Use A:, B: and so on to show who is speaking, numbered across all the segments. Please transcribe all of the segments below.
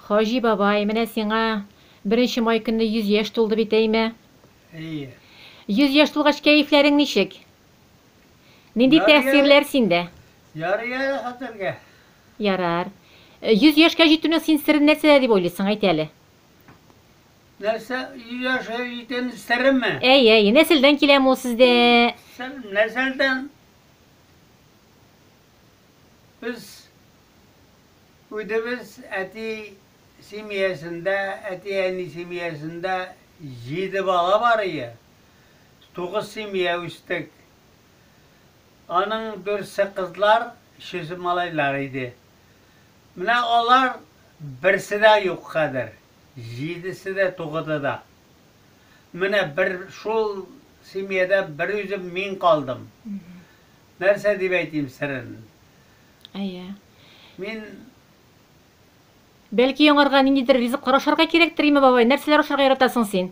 A: Хаҗи бабай, менә сиңа беренче май көнне 100 яшь тулды бит, әйме?
B: Әйе.
A: 100 яшь тулгач кәефләрең ничек? Нинди
B: Ярый әле.
A: тәэсирләр синдә?
B: Ярый әле хәзергә.
A: Ярар. 100 яшькә җитүнең син сере нәрсәдә дип уйлыйсың, әйт әле.
B: Нәрсә, 100 яшькә җитүнең сереме?
A: Әйе, әйе, нәселдән киләме ул сездә?
B: Сер, нәселдән. Без Үзебез әти семьясында, әти-әни семьясында җиде бала бар ие. Тугыз семья үстек. Аның дүртсе кызлар, өчесе малайлар иде. Менә алар берсе дә юк хәзер. Җидесе дә, тугызы да. Менә бер шул семьяда бер үзем мин калдым. Нәрсә дип әйтим серен?
A: Әйе.
B: Мин.
A: Бәлки яңарга ниндидер ризыклар ашарга кирәктер, име, бабай? Нәрсәләр ашарга яратасың син?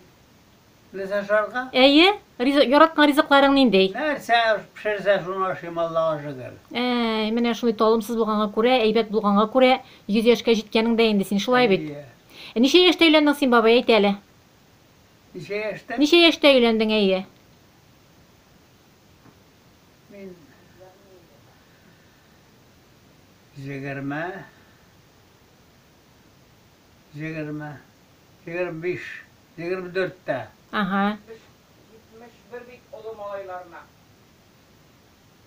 B: Нәрсә ашарга?
A: Әйе, ризык, яраткан ризыкларың нинди?
B: Нәрсә пешерсә, шуны ашыйм, Аллага шөкер.
A: Әй, менә шундый талымсыз булганга күрә, әйбәт булганга күрә, 100 яшькә җиткәнең дә инде син, шулай бит?
B: Әйе.
A: Ничә яшьтә өйләндең син, бабай, әйт әле?
B: Ничә яшьтә?
A: Ничә яшьтә өйләндең, әйе?
B: Мин 20, 20, 25, 24-тә.
A: Ага.
C: 71 бит олы малайларына.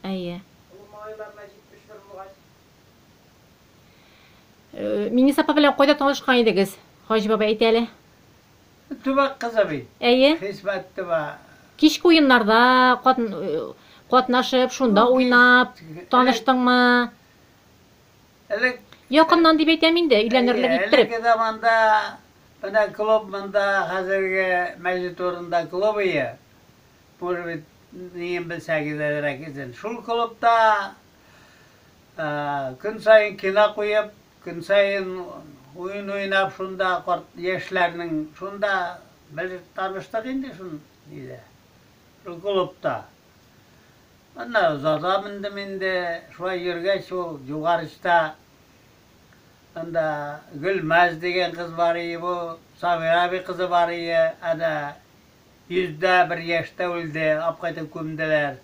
A: Әйе.
C: Олы малайларына 71 булгач.
A: Миңниса апа белән кайда танышкан идегез? Хаҗи бабай, әйт әле.
B: Төбәк кызы бит.
A: Әйе.
B: Хисмәт Төбә.
A: Кичке уеннарда катнашып, шунда уйнап, таныштыңмы?
B: Элек
A: Якыннан дип әйтәм инде, өйләнерлек иттереп.
B: Элекке заманда менә клуб монда хәзерге мәчет урынында клуб ие. Может быть, ниен белсәгез әзрәк исен. Шул клубта көн саен кино куеп, Көн саен уен уйнап шунда карт яшьләрнең шунда бер таныштык инде шул нидә, шул клубта. Аннары озата мендем инде, шулай йөргәч ул Югарычта анда Гөлмаз дигән кыз бар ие, бу Сабир абый кызы бар ие, әнә 101 яшьтә үлде, апкайтып күмделәр.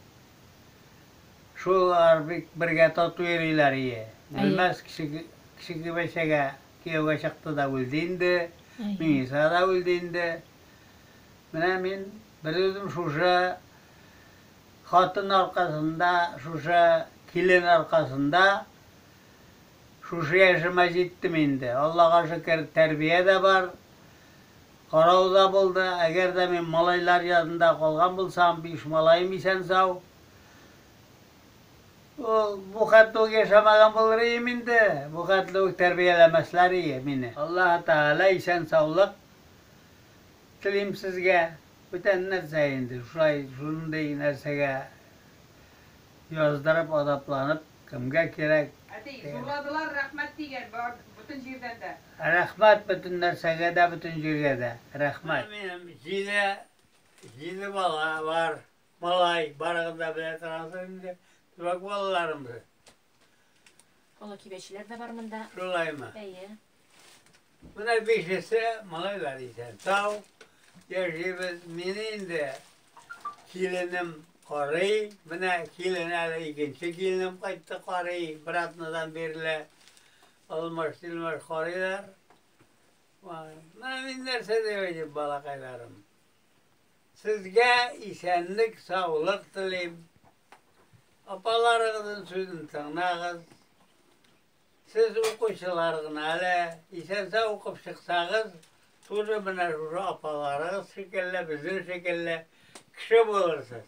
B: Шулар бик бергә тату йөриләр ие. Гөлназ кече Кече Кибәчәгә кияүгә чыкты да үлде инде. Миңниса да үлде инде. Менә мин берүзем шушы хатын аркасында, шушы килен аркасында шушы яшемә җиттем инде. Аллага шөкер, тәрбия дә бар, карау да булды. Әгәр дә мин малайлар янында калган булсам, биш малаем исән-сау. Ул бу хәтле үк яшәмәгән булыр ием инде, бу хәтле үк тәрбияләмәсләр ие мине. Аллаһы Тәгалә исән-саулык телим сезгә. Бүтән нәрсә инде, шулай шундый нәрсәгә яздырып, адапланып, кемгә кирәк.
C: Әти, зурладылар, рәхмәт дигән бар бөтен җирдән дә.
B: Рәхмәт бөтен нәрсәгә дә, бөтен җиргә дә. Рәхмәт. Минем җиде, җиде бала бар. Малай, барыгыз да белә торгансыз инде, төбәк балаларым без.
A: Олы кибәчеләр дә бар монда.
B: Шулаймы?
A: Әйе.
B: Менә бишесе малайлар исән. Сау яшибез. Мине инде киленем карый. Менә килен әле икенче киленем кайтты карый. Бер атнадан бирле алмаш-тилмаш карыйлар. Менә мин нәрсә дип әйтим, балакайларым. Сезгә исәнлек, саулык телим. Апаларыгызның сүзен тыңлагыз. Сез укучылар гына әле. Исән-сау укып чыксагыз, туры менә шушы апаларыгыз шикелле, безнең шикелле кеше булырсыз.